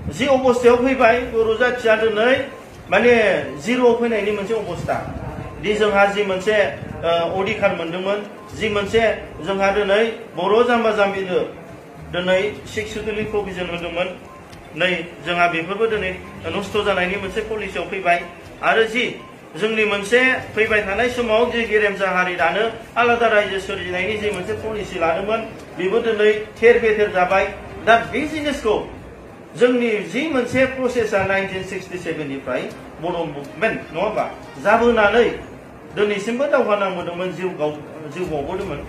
जि अबस्थायाव फैबाय बर' जाथिया दिनै माने जिर' फैनायनि मोनसे अबस्था दि जोंहा जि मोनसे अधिकार मोनदोंमोन जि मोनसे जोंहा दिनै बर' जाम्बा जाम्बिनो दिनै 6 शिड्युलनि प्रभिजन होदोंमोन नै जोंहा बेफोरबो दिनै नस्थ' जानायनि मोनसे पलिसियाव फैबाय आरो जि जोंनि मोनसे फैबाय थानाय समाव जि गेरेमसा हारि दानो आलादा रायजो सोरजिनायनि जि मोनसे पलिसि लादोंमोन बेबो दिनै थेर बेथेर जाबाय दा बे जिनिसखौ जोंनि जि मोनसे प्रसेसा 1967 निफ्राय बर' मुभमेन्ट नङा होमबा जाबोनानै दिनैसिमबो दावहा नांबोदोंमोन जिउ बावबोदोंमोन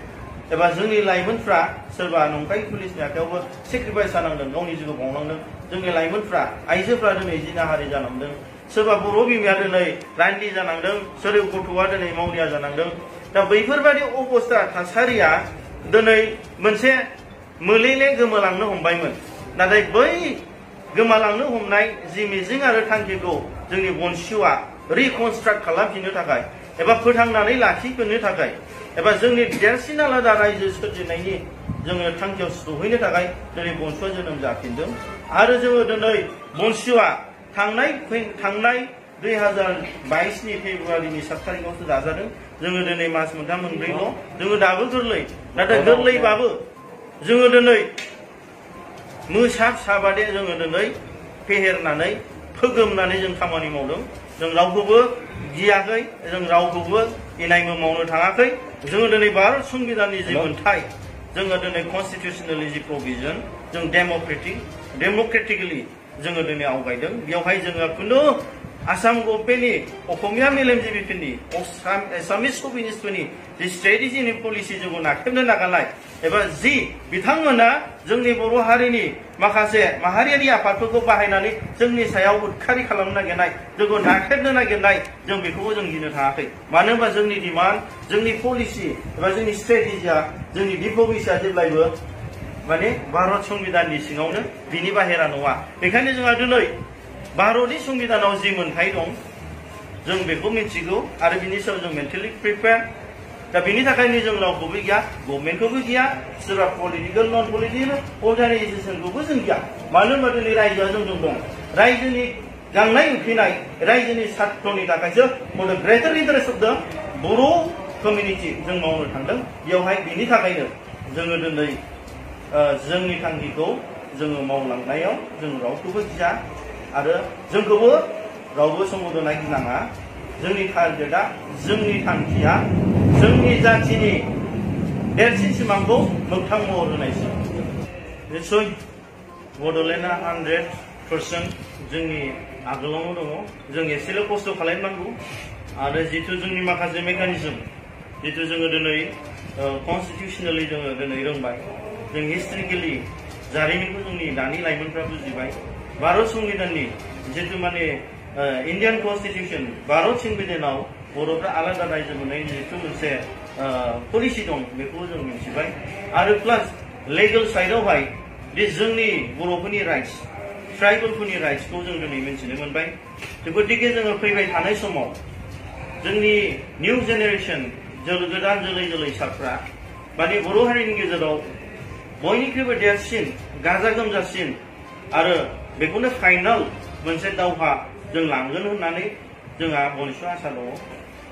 एबा जोंनि लाइमोनफ्रा सोरबा नंखाय पुलिसनि आखायावबो सेक्रिफाइस जानांदों गावनि जिउखौ बावलांदों जोंनि लाइमोनफ्रा आइजोफ्रा दिनै जिनाहारि जानांदों सोरबा बर' बिमाया दिनै रान्दि जानांदों सोरबा गथ'आ दिनै मावरिया जानांदों दा बैफोरबायदि अबस्था थासारिया दिनै मोनसे मोलेले गोमालांनो हमबायमोन नाथाय बै गोमालांनो हमनाय जि मिजिं आरो थांखिखौ जोंनि BoNSUआ रिकनस्ट्राक्ट खालामफिननो थाखाय एबा फोथांनानै लाखिफिननो थाखाय एबा जोंनि देरसिन आलादा रायजो सोरजिनायनि जोङो थांखियाव सहैनो थाखाय दिनै BoNSUआ जोनोम जाफिनदों आरो जोङो दिनै BoNSUआ थांनाय 2022 नि फेब्रुवारिनि 7 तारिखआवसो दाजादों जोङो दिनै मास मोनथाम मोनब्रैल' जोङो दाबो गोरलै नाथाय गोरलैबाबो जोङो दिनै मोसा फिसाबादे जोङो दिनै फेहेरनानै फोगोमनानै जों खामानि मावदों जों रावखौबो गियाखै जों रावखौबो इनायबो मावनो थाङाखै जोङो दिनै भारत संबिधाननि जि मोनथाय जोङो दिनै कन्स्टिटिउसनेलि जि प्रभिजन जों डेम'क्रेटिकेलि जोङो दिनै आवगायदों बेवहाय जोङो खुनु आसाम गभर्नमेन्टनि असमिया मेलेमजिबिफोरनि एसामिस सभिनिस्टफोरनि जि स्ट्रेटेजिनि पलिसि जोंखौ नाख्रेबनो नागारनाय एबा जि बिथांमोना जोंनि बर' हारिनि माखासे माहारियारि आफादफोरखौ बाहायनानै जोंनि सायाव उदखारि खालामनो नागिरनाय जोंखौ नाख्रेबनो नागिरनाय जों बेखौबो जों गिनो थाङाखै मानो होनबा जोंनि डिमान्ड जोंनि पलिसि एबा जोंनि स्ट्रेटेजिया जोंनि डिप'लिसिया जेब्लायबो माने भारत संबिधाननि सिङावनो बिनि बाहेरा नङा बेखायनो जोंहा दिनै भारतनि संबिधानाव जि मोनथाय दं जों बेखौ मिथिगौ आरो बिनि सायाव जों मेन्टेलि प्रिपेयार दा बिनि थाखायनो जों रावखौबो गिया गभर्नमेन्टखौबो गिया सोरबा पलिटिकेल नन पलिटिकेल अर्गानाइजेसनखौबो जों गिया मानो होनबा दिनै रायजोआ जोंजों दं रायजोनि गांनाय उखैनाय रायजोनि सार्थनि थाखायसो फर द ग्रेटार इन्टारेस्ट अफ द बर' कमिउनिटि जों मावनो थांदों बेवहाय बिनि थाखायनो जोङो दिनै जोंनि थांखिखौ जोङो मावलांनायाव जों रावखौबो गिया आरो जोंखौबो रावबो सोमोदोनाय गिनाङा जोंनि टारगेटआ जोंनि थांखिया जोंनि जाथिनि देरसिन सिमांखौ मोगथां महर होनायसो निस्सय बड'लेण्डआ 100% जोंनि आगोलावनो दङ जों एसेल' खस्थ' खालामनांगौ आरो जिथु जोंनि माखासे मेकानिजम जिथु जोङो दिनै कन्स्टिटिउसनेलि जोङो दिनै रोंबाय जों हिस्ट्रिकेलि जारिमिनखौ जोंनि दानि लाइमोनफ्रा बुजिबाय भारत संबिधाननि जितु माने इन्डियान कन्स्टिटिउसन भारत संबिधानाव बर'फ्रा आलादा रायजो मोननायनि जितु मोनसे पलिसि दं बेखौ जों मिथिबाय आरो प्लास लेगेल साइडआवहाय बे जोंनि बर'फोरनि राइट्स ट्राइबेलफोरनि राइट्सखौ जों दिनै मिथिनो मोनबाय गतिके जोङो फैबाय थानाय समाव जोंनि निउ जेनेरेसन गोदान जोलैसाफ्रा माने बर' हारिनि गेजेराव बयनिख्रुइबो देरसिन गाजा गोमजासिन आरो बेखौनो फाइनाल मोनसे दावहा जों लांगोन होननानै जोंहा BoNSU आसा दङ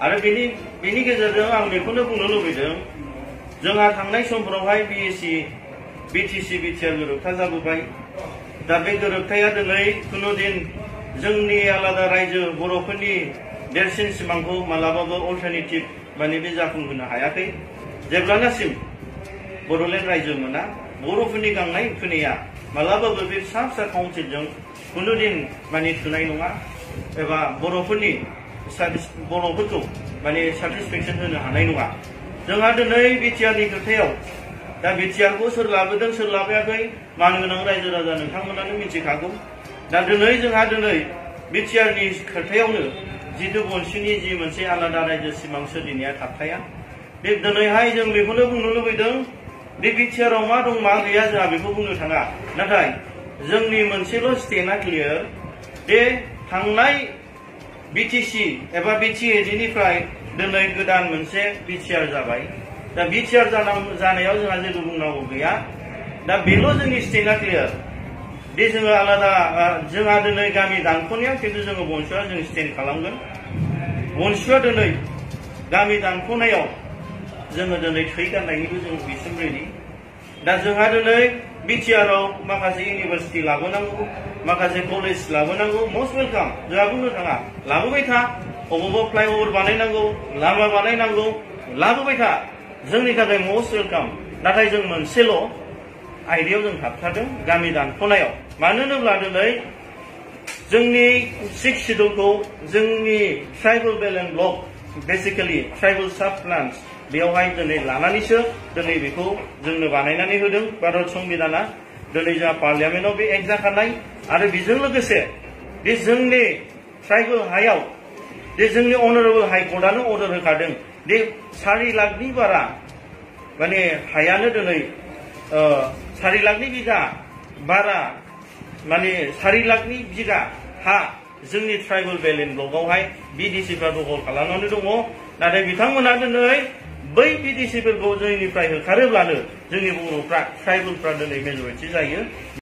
आरो बेनि गेजेरजों आं बेखौनो बुंनो लुबैदों जोंहा थांनाय समफोरावहाय BTC बिटिआर गोरोबथा जाबोबाय दा बे गोरोबथाया दिनै खुनु दिन जोंनि आलादा रायजो बर'फोरनि देरसिन सिमांखौ मालाबाबो अल्टारनेटिभ माने बे जाफुंहोनो हायाखै जेब्लानासिम बड'लेण्ड रायजो मोना बर'फोरनि गांनाय उखैनाया मालाबाबो बे फिसा फिसा काउन्सिलजों खुनु दिन माने थोनाय नङा एबा बर'फोरखौ माने सेटिसफेक्सन होनो हानाय नङा जोंहा दिनै बिटिआरनि खोथायाव दा बिटिआरखौ सोर लाबोदों सोर लाबोयाखै मानगोनां रायजो राजा नोंथांमोनानो मिथिखागौ दा दिनै जोंहा दिनै बिटिआरनि खोथायावनो जितु BoNSUनि जि मोनसे आलादा रायजो सिमां सोरजिनाया थाबथाया बे दिनैहाय जों बेखौनो बुंनो लुबैदों बे बिटिआराव मा दं मा गैया जोंहा बेखौ बुंनो थाङा नाथाय जोंनि मोनसेल' स्टेटआ क्लियार बे थांनाय BTC एबा BTADनिफ्राय दिनै गोदान मोनसे बिटिआर जाबाय दा बिटिआर जानायाव जोंहा जेबो बुंनांगौ गैया दा बेल' जोंनि स्टेटआ क्लियार दे जोङो आलादा जोंहा दिनै गामि दानख'नायाव खिन्थु जोङो बनसुआ जों स्टेन्ड खालामगोन बनसुआ दिनै गामि दानख'नायाव जोङो दिनै थै गारनायनिबो जों बिसिम रेडि दा जोंहा दिनै बिटिआरआव माखासे इउनिभार्सिटि लाबोनांगौ माखासे कलेज लाबोनांगौ मस्ट वेलकाम जोंहा बुंनो थाङा लाबोबाय था अबावबा फ्लाइओभार बानायनांगौ लामा बानायनांगौ लाबोबाय था जोंनि थाखाय मस्ट वेलकाम नाथाय जों मोनसेल' आयदायाव जों थाबथादों गामि दानख'नायाव मानो होनोब्ला दिनै जोंनि 6 शिड्युलखौ जोंनि tribal belt and block basically tribal साब प्लान्स बेयावहाय दिनै लानानैसो दिनै बेखौ जोंनो बानायनानै होदों भारत संबिधाना दिनै जोंहा पार्लियामेन्टआव बे एक्ट जाखानाय आरो बेजों लोगोसे बे जोंनि ट्राइबेल हायाव जे जोंनि अनारेबल हाइकर्टआनो अर्डार होखादों दे 4 लाखनि बारा माने हायानो दिनै 4 लाखनि बिगा बारा माने 4 लाखनि बिगा हा जोंनि ट्राइबेल बेल्ट एन्ड ब्लकआवहाय बिडिसिफ्रा दखल खालामनानै दङ नाथाय बिथांमोना दिनै बै बिडिसिफोरखौ जोंनिफ्राय होखारोब्लानो जोंनि बर'फ्रा ट्राइबेलफ्रा दिनै मेजरिटि जायो